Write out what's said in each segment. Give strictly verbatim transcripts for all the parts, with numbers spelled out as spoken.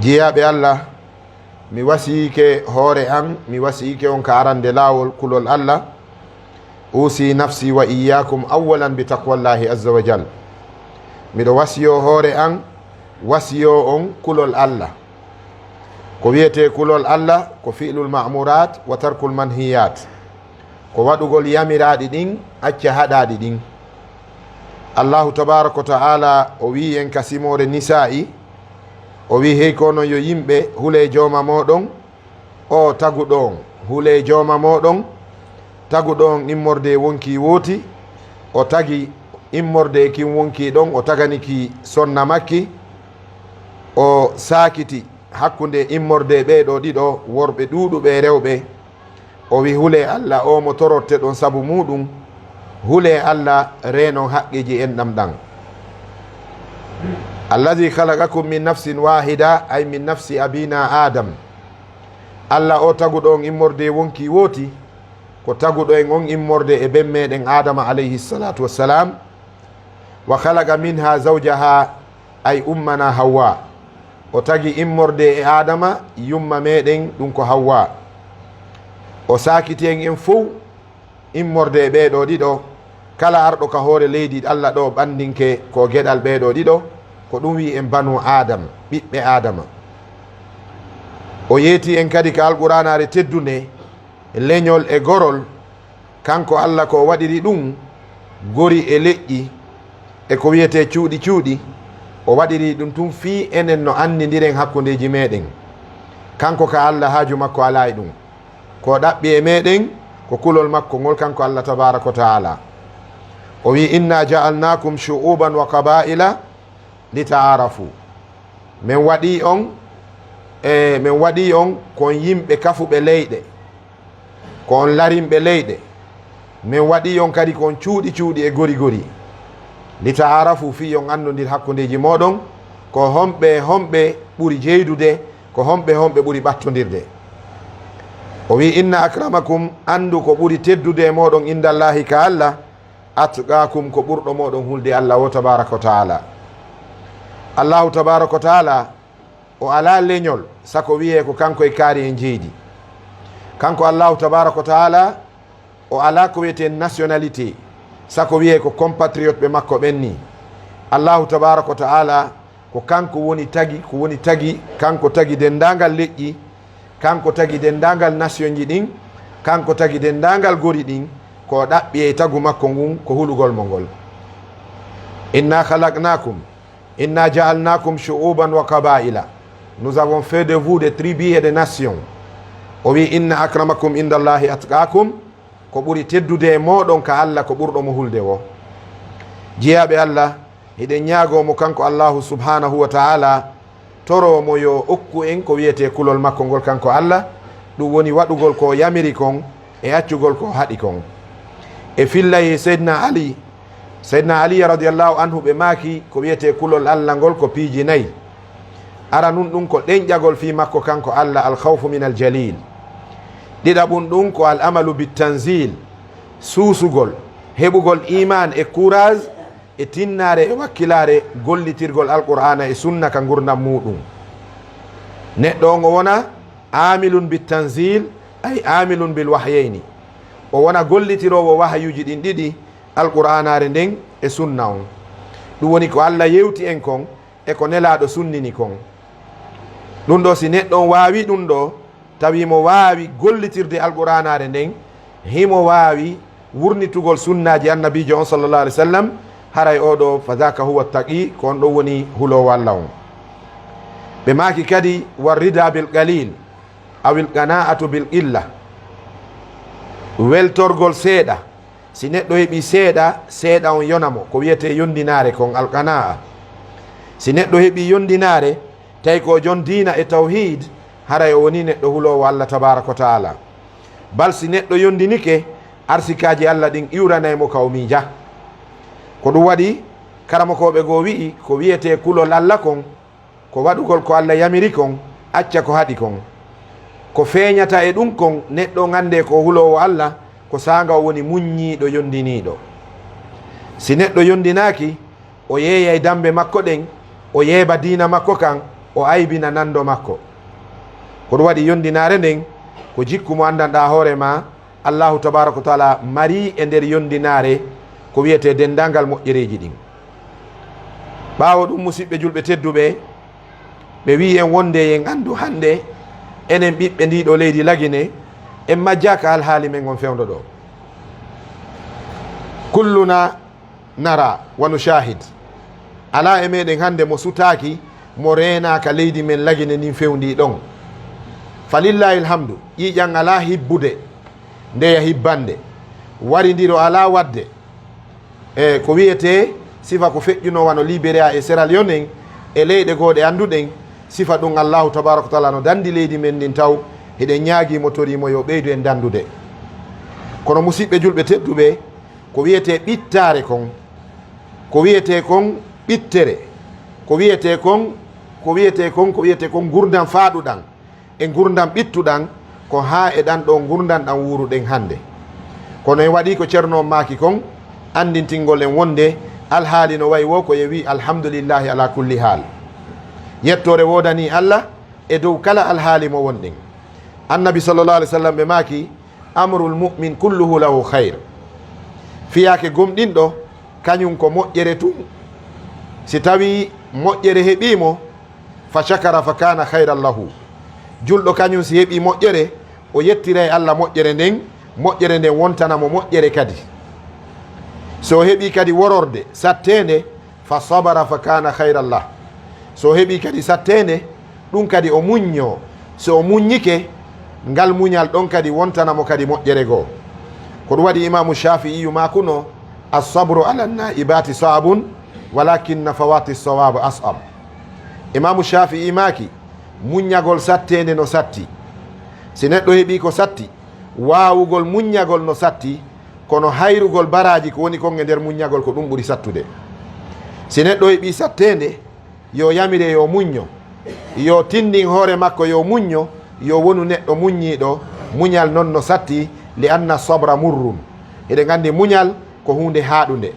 Jiyaaɓe Allah, mi wasiyike hoore an, mi wasiyike on ka arande laawol kulol Allah. Usi nafsi wa iyyakum awwalan bi taqwallahi azza wa jal. Miɗo wasiyo hoore an, wasiyo on kulol Allah. Ko wiyetee kulol Allah, ko fi'lul ma'murat wa tarkul manhiyat. Ko waɗugol yamiraaɗi ɗin, acca haɗaaɗi ɗin. Allahu tabaaraka wa ta'ala o wi'i en ka simoore Nisaa'i, o wi'i, "Hey ko onon yo yimɓe, hulee jooma mooɗon, o taguɗo on, hulee jooma mooɗon, taguɗo on immorde e wonkii wooti, o tagi immorde e kin wonkii ɗon, o tagani ki sonna makki, o saakiti hakkunde immorde e ɓee ɗoo ɗiɗo, worɓe ɗuuɗuɓe e rewɓe." O wi, "Hulee Allah, o mo tororteɗon sabu muuɗum, hulee Allah, reenon haqqeeji enɗam ɗan." Alladhi khalaqakum min nafsin wahida, ay min nafsi abina Adam. Allah o taguɗo on immorde e wonkii wooti, ko taguɗo en on immorde e ben meɗen Adama alayhi salatu wassalam. Wa khalaqa minha zawjaha, ay ummana Hawwa. O tagi immorde e Adama, yumma meɗen, ɗum ko Hawwa. O saakiti en en fow immorde e ɓee ɗoo ɗiɗo. Kala arɗo ka hoore leydi Allah ɗoo ɓandinke ko geɗal ɓee ɗoo ɗiɗo, ko ɗum wi en banu Adam, ɓiɓɓe Adama. O yeeti en kadi ka Alqur'aanaare teddunde, leñol e gorol, kanko Allah ko o waɗiri ɗum, gori e leƴƴi, e ko wiyetee cuuɗi cuuɗi, o waɗiri ɗum tun fii enen no anndidiren hakkundeeji meɗen. Kanko ka Allah haaju makko alaa e ɗum. Ko o ɗaɓɓi e meɗen, ko kulol makko ngol, kanko Allah tabaaraka wa ta'ala. O wi, "Inna ja'alnakum shu'uban wa qaba'ila li ta'arafu." Min waɗi on, e min waɗi on kon yimɓe kafuɓe leyɗe, ko on larimɓe leyɗe. Min waɗi on kadi kon cuuɗi cuuɗi e gori gori. Li ta'arafu, fii on anndodir hakkundeeji mooɗon, ko homɓe homɓe ɓuri jeydude, ko homɓe homɓe ɓuri ɓattondirde. O wi, "Inna akramakum", anndu ko ɓuri teddude e mooɗon indallahi ka Allah, "atqakum", ko ɓurɗo mooɗon hulde Allah o tabaaraka wa ta'ala. Allahu tabaaraka wa ta'ala, o alaa leñol, sako wiyee ko kanko e kaari en jeydi. Kanko Allahu tabaaraka wa ta'ala, o alaa ko wiyetee nationalité, sako wiyee ko compatriote ɓe makko ɓen ni. Allahu tabaaraka wa ta'ala, ko kanko woni tagi, ko woni tagi, kanko tagi denndaangal leƴƴi, kanko tagi denndaangal nationji ɗin, kanko tagi denndaangal gori ɗin, ko o ɗaɓɓi e tagu makko ngun, ko hulugol mo ngol. "Inna khalaqnakum, inna ja'alnakum shu'uban wa qaba'ila." Nous avons fait de vous des tribus et des nations. O wi, "Inna akramakum indallahi atqakum." Ko ɓuri teddude e mooɗon ka Allah ko ɓurɗo mo hulde wo. Jiyaaɓe Allah, hiɗen ñaagoo mo kanko Allahu subhanahu wa ta'ala, toroo mo yo okku en ko wiyetee kulol makko ngol kanko Allah, ɗum woni waɗugol ko o yamiri kon e accugol ko o haɗi kon. E fillay Seydina Ali, Seydina Ali radiyallahu anhu ɓe maaki ko wiyetee kulol Allah ngol ko piiji nayi. Aranun ɗum ko ɗenƴagol fii makko kanko Allah, al khawfu min al jalil. Ɗiɗaɓun ɗum ko al amalu bit tanzil, suusugol, heɓugol iman e courage e tinnaare e wakkilaare gollitirgol Alqur'aana e Sunna ka ngurndan muuɗum. Neɗɗo on o wona aamilun bit tanzil, ay aamilun bil wahyayni. O wona gollitiroowo wahayuuji ɗin ɗiɗi, Alqur'aanaare nden e Sunna on. Ɗum woni ko Allah yewti en kon e ko Nelaaɗo sunnini kon. Ɗum ɗo, si neɗɗo on waawi ɗum ɗo, tawi mo waawi gollitirde Alqur'aanaare nden, himo waawi wurnitugol sunnaaji Annabiijo on sallallahu alaihi wasallam, haray oo ɗo, fa dhaka huwa taqi, ko on ɗon woni huloowo Allah on. Ɓe maaki kadi, wa rida bil qalil, awil qanaatu bil qilla, weltorgol seeɗa. Si neɗɗo heɓii seeɗa, seeɗa on yona mo, ko wiyetee yondinaare kon, al qanaa. Si neɗɗo heɓii yondinaare, tawi ko jon diina e tawhiid, haray o wonii neɗɗo huloowo Allah tabaaraka wa ta'ala. Bal si neɗɗo yondinike, arsikaaji Allah ɗin iwranay mo ka o miija. Ko ɗum waɗi, karamokooɓe goo wi'i, ko wiyetee kulol Allah kon, ko waɗugol ko Allah yamiri kon, acca ko haɗi kon. Ko feeñata e ɗum kon, neɗɗo on anndee ko huloowo Allah, ko saanga o woni muññiiɗo, yondiniiɗo. Si neɗɗo yondinaaki, o yeeyay dammbe makko ɗen, o yeeba diina makko kan, o aybina nanndo makko. Ko ɗum waɗi yonndinaare nden ko jikku mo anndanɗaa hoore ma, Allahu tabaaraka wa taala mari e nder yonndinaare ko wiyetee denndaangal moƴƴereeji ɗin. Ɓaawo ɗum, musiɓɓe julɓe tedduɓe, ɓe wi'i en wonde en anndu hannde enen ɓiɓɓe ndii ɗoo leydi Lagine, en majjaaka alhaali men on fewndo ɗoo. Kulluna nara wa nushahid. Alaa e meɗen hannde mo sutaaki, mo reenaaka leydi men Lagine ndin fewndii ɗon. Falillahi alhamdu, ƴiiƴan alaa hibbude, ndeya hibbande. Warindiro alaa waɗde. E ko wiyetee sifa ko feƴƴunoo wano Liberia e Sierra Leone en, e leyɗe gooɗe annduɗen, sifa ɗum Allahu tabaaraka wa taala no danndi leydi men ndin taw, hiɗen ñaagii mo, torii mo yo ɓeydu en danndude. Kono musiɓɓe julɓe tedduɓe, ko wiyetee ɓittaare kon, ko wiyetee kon ɓittere, ko wiyetee kon, ko wiyetee kon, ko wiyetee kon ngurndan faaɗuɗan e ngurndan ɓittuɗan, ko haa e ɗan ɗoo ngurndan ɗan wuuruɗen hannde. Kono en waɗii ko Ceerno on maaki kon, anndintingol en wonde alhaali no wayi woo ko e wi'i alhamdulillahi ala kulli haal. Yettoore woodanii Alla e dow kala alhaali mo wonɗen. Annabi sallallahu alaihi wasallam ɓe maaki, "Amrul mu'min kulluhu lahu khayr." Fiyaake gomɗinɗo, kañum ko moƴƴere tun. Si tawii moƴƴere heɓii mo, fa shakara fa kana khayran lahu. Julɗo kañum si heɓii moƴƴere, o yettiray Alla moƴƴere nden, moƴƴere nden wontana mo moƴƴere kadi. So o heɓii kadi wororde satteende, fa sabara fa kana khayran lah. So o heɓii kadi satteende, ɗum kadi o muññoo. So o muññike, ngal muñal ɗon kadi wontana mo kadi moƴƴere goo. Ko ɗum waɗi Imaamu Shafi'iyu maakuno, "As-sabru ala naibati saabun, walakinna fawati sawabu as'ab." Imaamu Shafi'i maaki, "Muññagol satteende no satti." Si neɗɗo heɓii ko satti, waawugol muññagol no satti, kono hayrugol baraaji ko woni kon e nder muññagol ko ɗum ɓuri sattude. Si neɗɗo heɓii satteende, yo yamire yo muñño, yo tinndin hoore makko yo muñño, yo wonu neɗɗo muññiiɗo, muñal non no satti, li anna sabra murrun. Hiɗen anndi muñal ko huunde haaɗunde.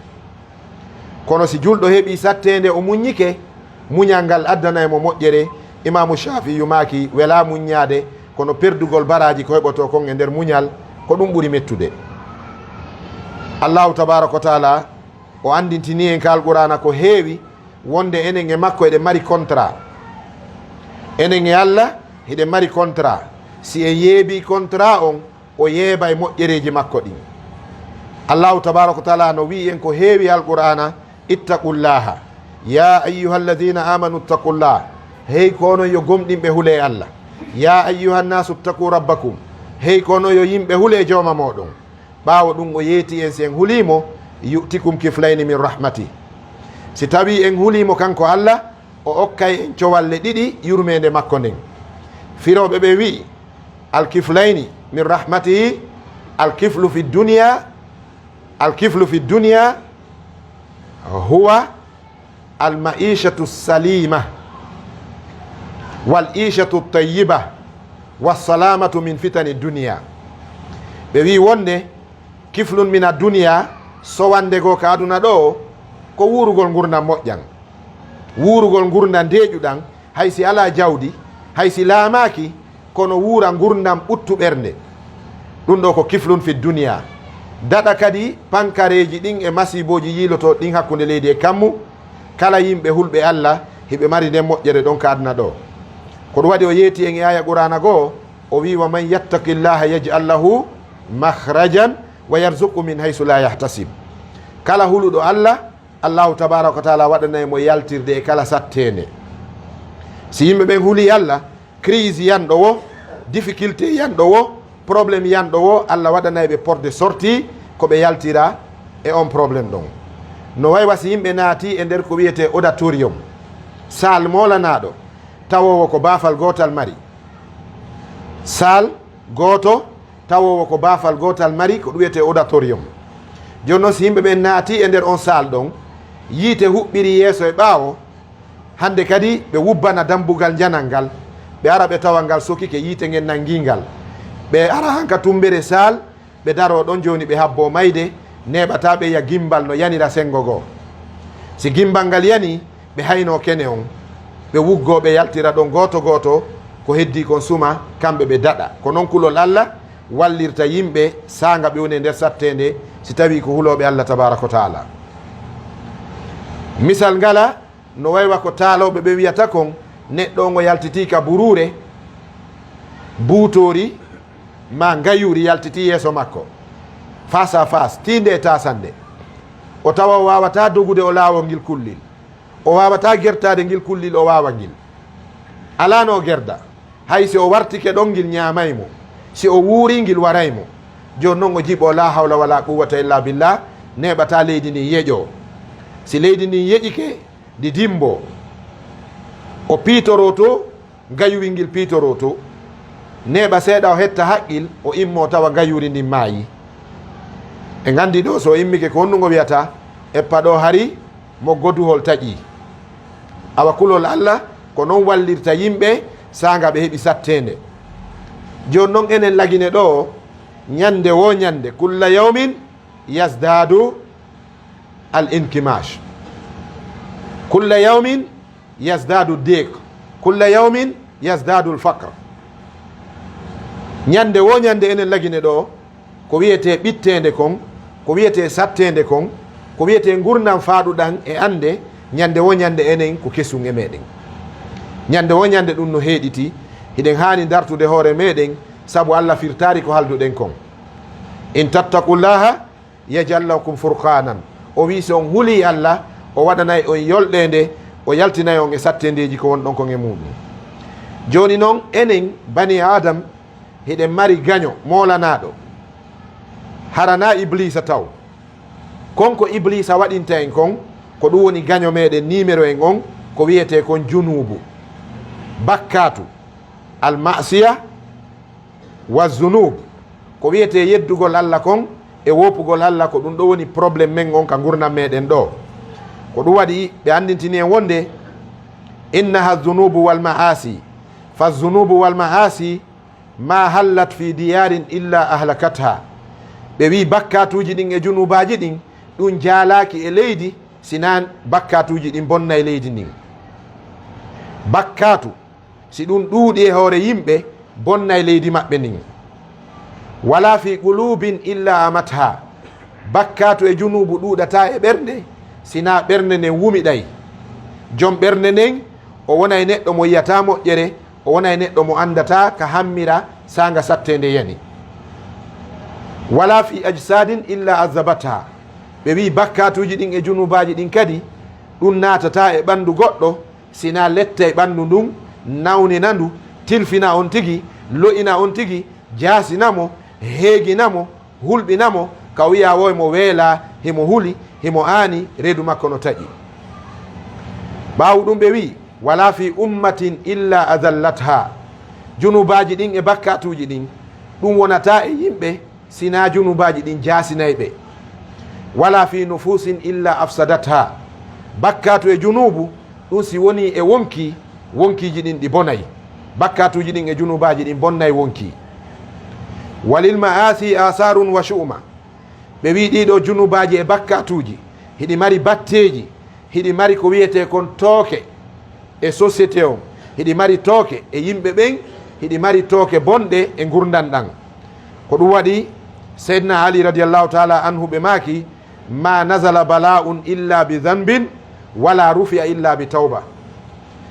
Kono si julɗo heɓii satteende o muññike, muñal ngal addanay mo moƴƴere. Imaamu Shafi'iyu maaki, welaa muññaade, kono perdugol baraaji ko heɓotoo kon e nder muñal, ko ɗum ɓuri mettude. Allahu tabaaraka wa taala o anndintini en ka Alqur'aana ko heewi, wonde enen e makko eɗen mari contrat. Enen e Alla hiɗen mari contrat. Si en yeebii contrat on, o yeebay moƴƴereeji makko ɗin. Allahu tabaaraka wa taala no wi'i en ko heewi Alqur'aana, "Ittaqullaha, ya ayyuhalladhina amanu ittaqullah." Hey ko onon yo gomɗinɓe, hulee Alla. "Ya ayyuhannasu ittaqu rabbakum." Hey ko onon yo yimɓe, hulee jooma mooɗon. Ɓaawo ɗum o yeeti en si en hulii mo, "yu'tikum kiflayni min rahmati." Si tawii en hulii mo kanko Alla, o okkay en cowalle ɗiɗi yurmeende makko nden. Firooɓe ɓe wi'i, "Al-kiflayni min rahmatihi, al-kiflu fi dunya, al-kiflu fi dunya huwa al-ma'ishatu salima, wal-ishatu tayyiba, was-salamatu min fitani dunya." Ɓe wi'i wonde, "Kiflun mina dunya, sowande goo ka aduna ɗoo, ko wuurugol ngurndan moƴƴan, wuurugol ngurndan deeƴuɗan, hay si alaa jawdi, hay si laamaaki, kono wuura ngurndan ɓuttu ɓernde." Ɗum ɗoo ko kiflun fi dunya. Daɗa kadi pankareeji ɗin e masiibooji yiilotooɗi ɗin hakkunde leydi e kammu, kala yimɓe hulɓe Alla, hiɓe mari nden moƴƴere ɗon ka aduna ɗoo. Ko ɗum waɗi o yeeti en e aaya Qur'aana goo, o wi'i, "Wa man yattaqillaha yaj'al lahu makhrajan wa yarzuqhu min haythu la yahtasib." Kala huluɗo Alla, Allahu tabaaraka wa taala waɗanay mo yaltirde e kala satteende. Si yimɓe ɓen hulii Alla, crise yanɗo wo, difficulté yanɗo wo, problème yanɗo wo, Alla waɗanay ɓe porte de sortie ko ɓe yaltira e on problème ɗon. No waywa si yimɓe naati e nder ko wiyetee auditorium, saal moolanaaɗo, tawoowo ko baafal gootal mari. Saal gooto, tawoowo ko baafal gootal mari, ko ɗum wiyetee auditorium. Jooni noon, si yimɓe ɓen naati e nder on saal ɗon, yiite huɓɓiri yeeso e ɓaawo, hannde kadi ɓe wubbana dambugal njanal ngal, ɓe ara ɓe tawa ngal sokike, yiite ngen nanngii ngal. Ɓe ara han ka tummbere saal, ɓe daroo ɗon jooni, ɓe habboo mayde, neeɓataa ɓe yi'a gimmbal no yanira senngo goo. Si gimmbal ngal yanii, ɓe haynoo kene on. ɓe wuggoo, ɓe yaltira ɗon gooto gooto, ko heddii kon suma, kamɓe ɓe daɗa. Ko non kulol Alla wallirta yimɓe saanga ɓe woni e nder satteende, si tawii ko hulooɓe Alla tabaaraka wa taala. Misal ngala no waywa ko taalooɓe ɓe wiyata kon, neɗɗo on o yaltitii ka buruure, buutoori maa ngayuuri yaltitii yeeso makko, face à face, tiinde e taasannde. O tawa o waawataa dogude o laawoo ngil kullil. O waawataa gertaade ngil kullil, o waawa ngil. Alaa no o gerda. Hay si o wartike ɗon, ngil ñaamay mo. Si o wuurii, ngil waray mo. Jooni non o jiɓoo, laa hawla walaa quwwata illaa billah, neeɓataa leydi ndin yeƴoo. Si leydi ndin yeƴike, ndi dimmboo. O piitoroo to, ngayuwel ngel piitoroo to. Neeɓa seeɗa, o hetta haqqil, o immoo tawa ngayuuli ndin maayii. En nganndi ɗoo, so o immike, ko honɗun o wiyata? Eppa ɗoo, hari mo goduhol taƴii. Awa kulol Alla, ko non wallirta yimɓe saanga ɓe heɓi satteende. Jooni non enen Lagine ɗoo, ñande woo ñande, kulla yawmin yasdaadu al inkimash. Kulla yawmin yasdaadu diq. Kulla yawmin yasdaadu al faqr. Ñande woo ñande enen Lagine ɗoo, ko wiyetee ɓitteende kon, ko wiyetee satteende kon, ko wiyetee ngurndan faaɗuɗan e annde, ñande woo ñande enen ko kesun e meɗen. Ñande woo ñande ɗun no heeɗiti, hiɗen haani dartude hoore meɗen, sabu Alla firtaali ko haalduɗen kon. In tattaqullaha yaj'al lakum furqanan. O wi'i, si on hulii Alla, o waɗanay on yolɗeende, o yaltinay on e satteendeeji ko wonɗon kon e muuɗun. Jooni non, enen bani Aadam, hiɗen mari gaño moolanaaɗo. Hara naa Ibliisa taw. Kon ko Ibliisa waɗinta en kon, ko ɗun woni gaño meɗen, niimero en on, ko wiyetee kon junuubu, bakkaatu, al ma'siya, wa zunub, ko wiyetee yeddugol Alla kon e woopugol Alla, ko ɗun ɗoo woni problème men on ka ngurndan meɗen ɗoo. Ko ɗun waɗi ɓe anndintini en wonde, innaha zunubu wal ma'asi, fa zunubu wal ma'asi ma hallat fi diyarin illa ahlakatha. Ɓe wi'i bakkaatuuji ɗin e junuubaaji ɗin, ɗun jaalaaki e leydi, si naa bakkaatuuji ɗin bonnay leydi ndin. Bakkaatu, si ɗun ɗuuɗi e hoore yimɓe, bonnay leydi maɓɓe ndin. Wala fi qulubin illa amatha. Bakkaatu e junuubu ɗuuɗataa e ɓernde, si naa ɓernde nden wumiɗay. Jom ɓernde nden, o wonay neɗɗo mo yi'ataa moƴƴere, o wonay neɗɗo mo anndataa ka hammira saanga satteende yani. Wala fi ajsadin illa azzabatha. Ɓe wi'i bakkaatuuji ɗin e junuubaaji ɗin kadi, ɗun naatataa e ɓanndu goɗɗo, si naa lettay ɓanndu ndun, nawnina ndu, tilfina on tigi, lo'ina on tigi, jaasina mo, heegina mo, hulɓina mo, ka wi'a woo himo weelaa, himo huli, himo aani, reedu makko no taƴi. Ɓaawo ɗun ɓe wi'i, wala fi ummatin illa adallatha. Junuubaaji ɗin e bakkaatuuji ɗin, ɗun wonataa e yimɓe, si naa junuubaaji ɗin jaasinay ɓe. Wala fi nufusin illa afsadatha. Bakkaatu e junuubu, ɗun si wonii e wonkii, wonkiiji ɗin ɗi bonay. Bakkaatuuji ɗin e junuubaaji ɗin bonnay wonkii. Walil ma'asi asarun wa shu'uma. Ɓe wi'i ɗii ɗoo junuubaaji e bakkaatuuji, hiɗi mari batteeji, hiɗi mari ko wiyetee kon tooke e société on, hiɗi mari tooke e yimɓe ɓen, hiɗi mari tooke bonɗe e ngurndan ɗan. Ko ɗun waɗi Seydina Ali radiyallahu taala anhu ɓe maaki, ma nazala bala'un illa bi dhanbin, wala rufi'a illa bi tawba.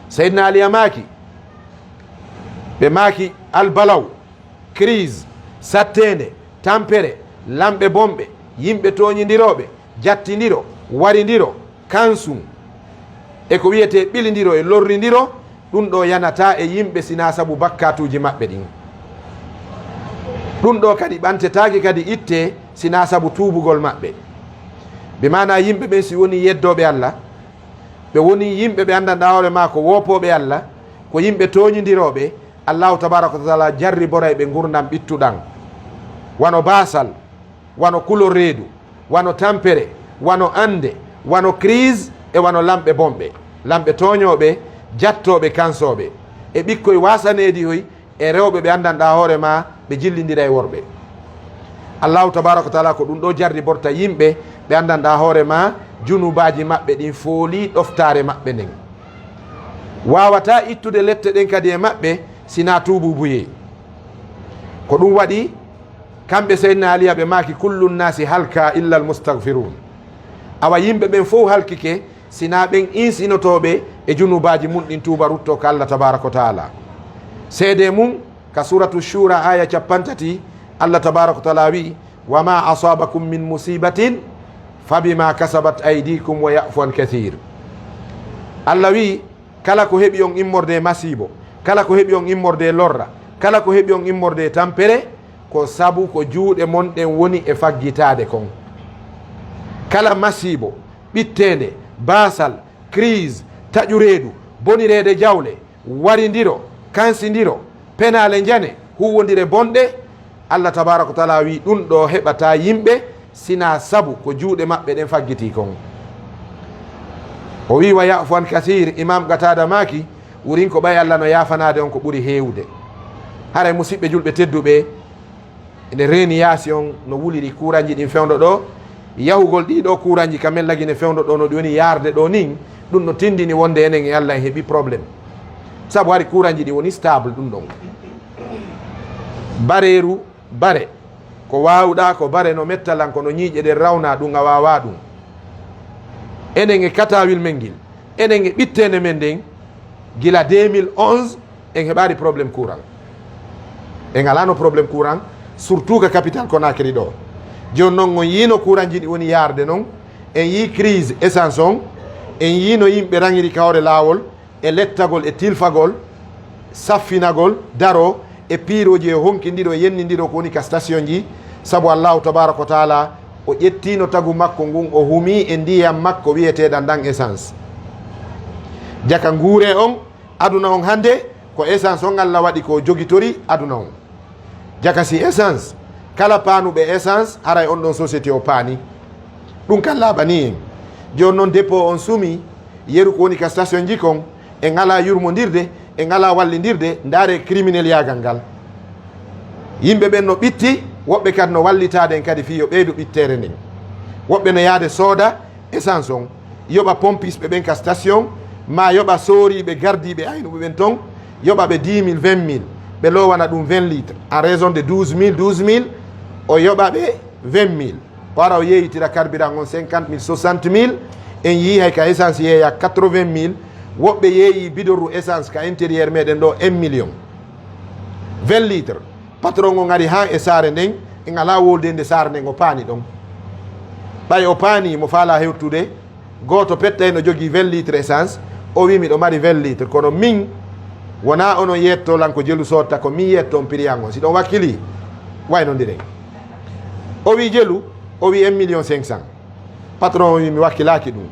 Seydina Ali a maaki, ɓe maaki, al balaw, crise, satteende, tampere, lamɓe bonɓe, yimɓe tooñindirooɓe, jattindiro, warindiro, kansun, e ko wiyetee ɓilindiro e lorrindiro, ɗun ɗoo yanataa e yimɓe si naa sabu bakkaatuuji maɓɓe ɗin. Ɗun ɗoo kadi ɓantetaake kadi ittee si naa sabu tuubugol maɓɓe. Bi maanaa yimɓe ɓen si wonii yeddooɓe Alla, ɓe wonii yimɓe ɓe anndanɗaa hoore maa ko woopooɓe Alla, ko yimɓe tooñindirooɓe, Allaahu tabaaraka wa taala jarriboray ɓe ngurndan ɓittuɗan, wano baasal, wano kulol reedu, wano tampere, wano annde, wano crise, e wano lamɓe bonɓe, lamɓe tooñooɓe, jattooɓe, kansooɓe, e ɓikkoy waasaneedi hoy, e rewɓe ɓe anndanɗaa hoore maa, ɓe jillindira e worɓe. Allaahu tabaaraka wa taala ko ɗun ɗoo jarriborta yimɓe ɓe anndanɗaa hoore maa, junuubaaji maɓɓe ɗin foolii ɗoftaare maɓɓe nden. Waawataa ittude lette ɗen kadi e maɓɓe, sinaa tuubuubuyee. Ko ɗum waɗi, kamɓe Seydina Aliya ɓe maaki, "Kullu nnaasi halka illa almustagfiruun." Awa yimɓe ɓen fow halkike, sinaa ɓen insinotooɓe e junuubaaji mun ɗin tuuba ruttoo ka Allah tabaaraka wa taala. Seedee mun, ka Suuratu Shuura aaya cappanɗe tati, Allah tabaaraka wa taala wi'i, "Wa ma asabakum min musibatin fa bima kasabat aydikum wa ya'fu an kathir." Allah wi'i, kala ko heɓi on immorde e masiibo, kala ko heɓi on immorde e lorra, kala ko heɓi on immorde e tampere, ko sabu ko juuɗe mon ɗen woni e faggitaade kon. Kala masiibo, ɓitteende, baasal, crise, taƴu reedu, bonireede jawle, warindiro, kansindiro, penaale njane, huuwondire bonɗe, Allah tabaaraka wa taala wi'i, ɗum ɗo heɓataa yimɓe, sinaa sabu ko juuɗe maɓɓe ɗen faggitii kon. O wi'i, "Wa ya'fu an kasiir." Imaam Qataada maaki, wurin ko ɓay Allah no yaafanaade on ko ɓuri heewude. Haray musiɓɓe julɓe tedduɓe, ene reeni yaasi on no wuliri kuuranji ɗin fewndo ɗo. Yahugol ɗii ɗo kuuranji ka men Lagine fewndo ɗo no ɗi woni yaarde ɗo nin, ɗum no tindini wonde enen e Allah en heɓi problème. Sabu hari kuuranji ɗi woni stable ɗum ɗon. Bareeru, bare. Ko waawɗaa ko bare no metta lan, kono ñiiƴe ɗen rawnaa ɗum, a waawaa ɗum. Enen e katawil men ngil, enen e ɓitteende men nden, gila deux mille onze, en heɓaali problème courant. En alaano problème courant, surtout ka capital Conakry ɗo. Jooni non, on yiino kuuranji ɗi woni yaarde non, en yii crise essence on, en yiino yimɓe raŋiri ka hoore laawol, e lettagol, e tilfagol, saffinagol, daroo, e piirooji, e honkindiroo, e yennindiroo ko woni ka station ji, sabu Allahu tabaaraka wa taala, o ƴettiino tagu makko ngun, o humii e ndiyam makko wi'eteeɗam ɗam essence. Jaka nguuree on, aduna on hannde, ko essence on Allah waɗi ko jogitori aduna on. Jakasi essence, kala paanuɓe essence, haray on ɗon société o paani. Ɗum kan laaɓanii en. Jooni non dépôt on sumi, yeru ko woni ka station ji kon, en alaa yurmondirde, en alaa wallindirde, ndaaree criminel yaagal ngal. Yimɓe ɓen no ɓitti, woɓɓe kadi no wallitaade en kadi fii yo ɓeydu ɓitteere nden. Woɓɓe no yaade sooda essence on, yoɓa pompisɓe ɓen ka station, maa yoɓa sooriiɓe gardiiɓe aynuɓe ɓen ton, yoɓa ɓe dix mille, vingt mille, ɓe loowana ɗum vingt litres, en raison de douze mille, douze mille, o yoɓa ɓe vingt mille. O ara o yeeyitira carburant on cinquante mille, soixante mille, en yii hay ka essence yeeya quatre-vingt mille, woɓɓe yeeyi bidorru essence ka intérieur meɗen ɗo un million. Vingt litres, patron on ari haa e saare nden, en alaa woldeede saare nden, o paani ɗon. Ɓay o paani mo faalaa hewtude, gooto pettay no jogii vingt litres essence, o wi, "Miɗo mari vingt litres, kono min wonaa onon yetto lan ko jelu sootta, ko min yetto on prix an on. Si ɗon wakkilii, waynondiren." O wi, "Jelu?" O wi, "Un million cinq cent." Patron on wi, "Mi wakkilaaki ɗum."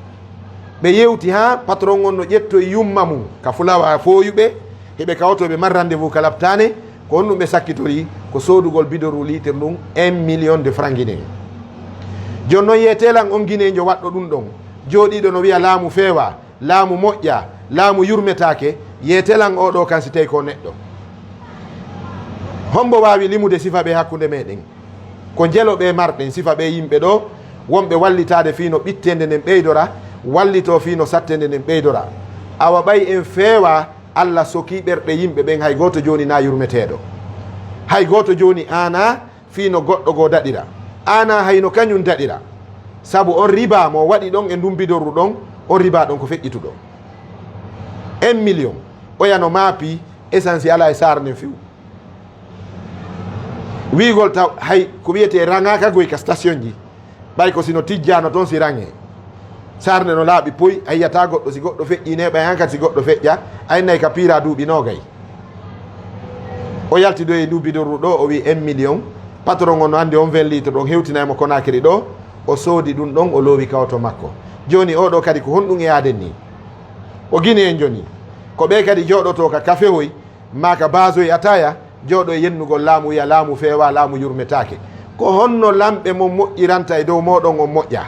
Ɓe yewti haa patron on no ƴettoyi yumma mum ka fulawa fooyuɓe, hiɓe kawto ɓe mari rendez-vous ka laptaane, ko honɗum ɓe sakkitori? Ko soodugol bidorru litre ndun un million de francs guinéen. Jooni non yeetee lan on gineejo waɗɗo ɗum ɗon, jooɗiiɗo no wi'a laamu feewaa, laamu moƴƴaa, laamu yurmetaake, yeetee lan oo ɗoo kan si tawi ko neɗɗo. Hombo waawi limude sifa ɓe hakkunde meɗen? Ko jelo ɓe marɗen, sifa ɓe yimɓe ɗo, wonɓe wallitaade fii no ɓitteende nden ɓeydora, wallitoo fii no satteende nden ɓeydora. Awa ɓay en feewaa, Allah sokii ɓerɗe yimɓe ɓen, hay gooto jooni na yurmeteeɗo. Hay gooto jooni aanaa fii no goɗɗo goo daɗira. Aanaa hay no kañum daɗira. Sabu on riba mo waɗi ɗon e ndun bidorru ɗon, on riba ɗon ko feƴƴituɗo. Un million, oya no maapi, essence alaa e saare nden few. Wiigol taw hay ko wi'etee raŋaaka goy ka station ji, ɓay ko si no tijjaano ton si raŋee. Sarde no laaɓi poy, a yi'ataa goɗɗo, si goɗɗo feƴƴii ne, ɓay hankadi si goɗɗo feƴƴa, a innay ka piira duuɓi noogay. O yaltidoyi ndu bidorru ɗo, o wi'i un million, patron on no anndi on vingt litres ɗon hewtinay mo Conakry ɗo, o soodi ɗum ɗon, o loowi ka oto makko. Jooni oo ɗoo kadi ko honɗum e aaden nii? O Guinéen jooni, ko ɓee kadi jooɗotoo ka kafehoy, maa ka baasoy ataya, jooɗo e yennugol laamu, wi'a laamu feewaa, laamu yurmetaake. Ko honno lamɓe mon moƴƴiranta e dow mooɗon on moƴƴaa?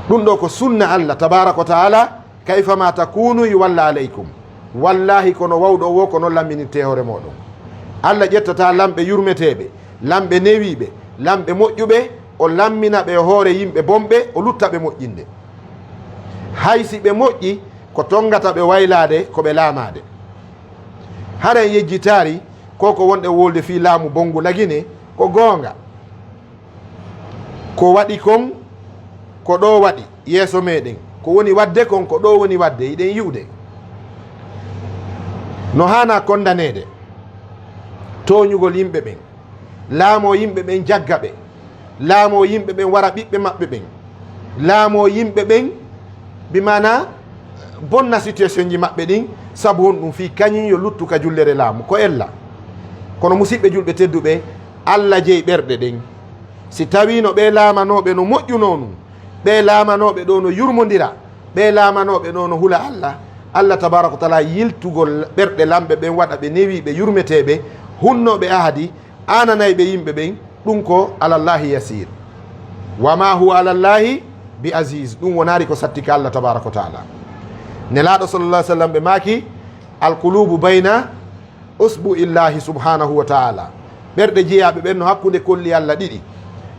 Ɗum ɗoo ko sunna Allah tabaaraka wa taala, "Kayfa ma takunu yuwalla alaykum." Wallaahi, kono wawɗo woo, ko non lamminirtee hoore mooɗon. Allah ƴettataa lamɓe yurmeteeɓe, lamɓe newiiɓe, lamɓe moƴƴuɓe, o lammina ɓe e hoore yimɓe bonɓe, o lutta ɓe moƴƴinde. Hay si ɓe moƴƴi, ko tonngata ɓe waylaade ko ɓe laamaade. Hara en yejjitaari ko ko wonɗe wolde fii laamu bonngu Lagine ko goonga. Ko waɗi kon ko ɗoo waɗi yeeso meeɗen, ko woni waɗde kon ko ɗoo woni waɗde, hiɗen yi'ude. No haanaa kondaneede tooñugol yimɓe ɓen, laamoo yimɓe ɓen, jagga ɓe, laamoo yimɓe ɓen, wara ɓiɓɓe maɓɓe ɓen, laamoo yimɓe ɓen, bi maanaa bonna situation ji maɓɓe ɗin. Sabu honɗum? Fii kañum yo luttu ka jullere laamu, ko ella. Kono musiɓɓe julɓe tedduɓe, Alla jeyi ɓerɗe ɗen. Si tawiino ɓee laamanooɓe no moƴƴunoo nun, ɓee laamanooɓe ɗoo no yurmondira, ɓee laamanooɓe ɗoo no hula Alla, Alla tabaaraka wa taala yiltugol ɓerɗe lamɓe ɓen waɗa ɓe newiiɓe, yurmeteeɓe, hunnooɓe ahadi, aananayɓe yimɓe ɓen, ɗum ko alallaahi yasiir. Wa maa huwa alallaahi bi aziz, ɗum wonaali ko satti ka Alla tabaaraka wa taala. Nelaaɗo sallallaahu alayhi wa sallam ɓe maaki, alquluubu bayna usbu'illaahi subhaanahu wa taala. Ɓerɗe jeyaaɓe ɓen no hakkunde kolli Alla ɗiɗi.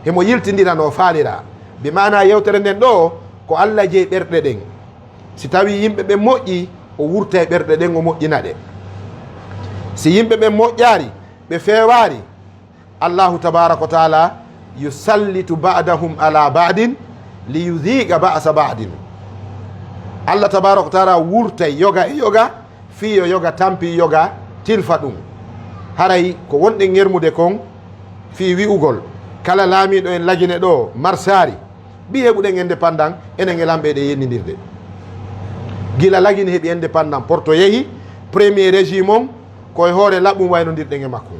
Himo yiltindira no faaliraa. Bi maanaa yewtere nden ɗoo, ko Alla jeyi ɓerɗe ɗen. Si tawii yimɓe ɓen moƴƴii, o wurtay ɓerɗe ɗen, o moƴƴina ɗe. Si yimɓe ɓen moƴƴaali, ɓe feewaali, Allaahu tabaaraka wa taala yusallitu ba'dahum alaa ba'din liyuziiqa ba'sa ba'din. Alla tabaaraka wa taala wurtay yoga e yoga, fii yo yoga tampi yoga, tilfa ɗum. Haray ko wonɗen ŋermude kon fii wi'ugol kala laamiiɗo en Lagine ɗoo, marsaari, bi heɓuɗen indépendant, enen e lamɓe eɗen yennindirde. Gila Lagine heɓi indépendant, Porto yehi, premier régime on, ko e hoore laɓɓum waynondirɗen e makko.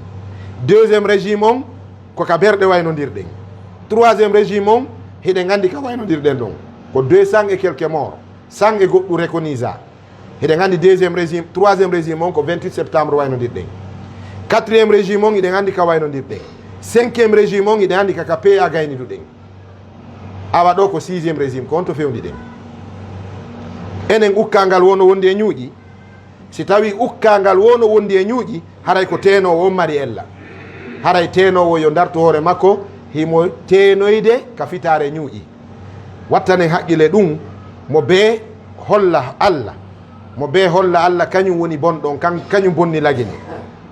Deuxième régime on, ko ka berɗe waynondirɗen. Troisième régime on, hiɗen anndi ka waynondirɗen ɗon. Ko deux cents et quelques morts, cent e goɗɗum reconnaissants. Hiɗen anndi deuxième régime, troisième régime on ko vingt-huit septembre waynondirɗen. Quatrième régime on, hiɗen anndi ka waynondirɗen. Cinquième régime on, hiɗen anndi ka, ka P A gayniduɗen. Awa ɗoo ko sixième régime, ko honto fewndi ɗen? Enen ukkangal woo no wondi e ñuuƴi. Si tawii ukkangal woo no wondi e ñuuƴi, haray ko teenoowo on mari ella. Haray teenoowo yo dartu hoore makko, himo teenoyde ka fitaare ñuuƴi. Wattanen haqqile ɗum, mo bee holla Alla. Mo bee holla Alla, kañum woni bonɗo on, kan-, kañum bonni Lagine.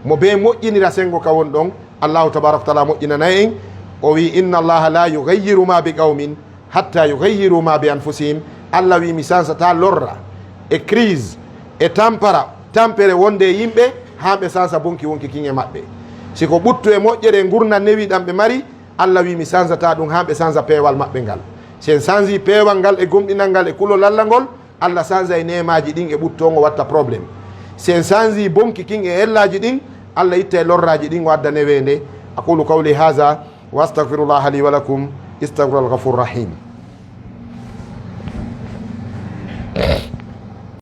Mo bee moƴƴinira senngo ka woni ɗon, Allaahu tabaaraka wa taala moƴƴinanay en. O wi'i, "Inna Allaaha laa yugayyiru maa bi qawmin hattaa yugayyiru maa bi anfusihim." Alla wi'i, "Mi sansataa lorra e crise e tampara, tampere wonde e yimɓe, haa ɓe sansa bonki wonki kin e maɓɓe." Si ko ɓuttu e moƴƴere e ngurndan newiiɗan ɓe mari, Alla wi'i, "Mi sansataa ɗum haa ɓe sansa peewal maɓɓe ngal." Si en sansi peewal ngal e gomɗinal ngal e kulol Alla ngol, Alla sansay neemaaji ɗin e ɓuttu on, o watta problème. Si en sansi bonki kin e ellaaji ɗin, Alla ittay lorraaji ɗin, o adda neweende. أقول قولي هذا وأستغفر الله لي ولكم، إنه هو الغفور الرحيم.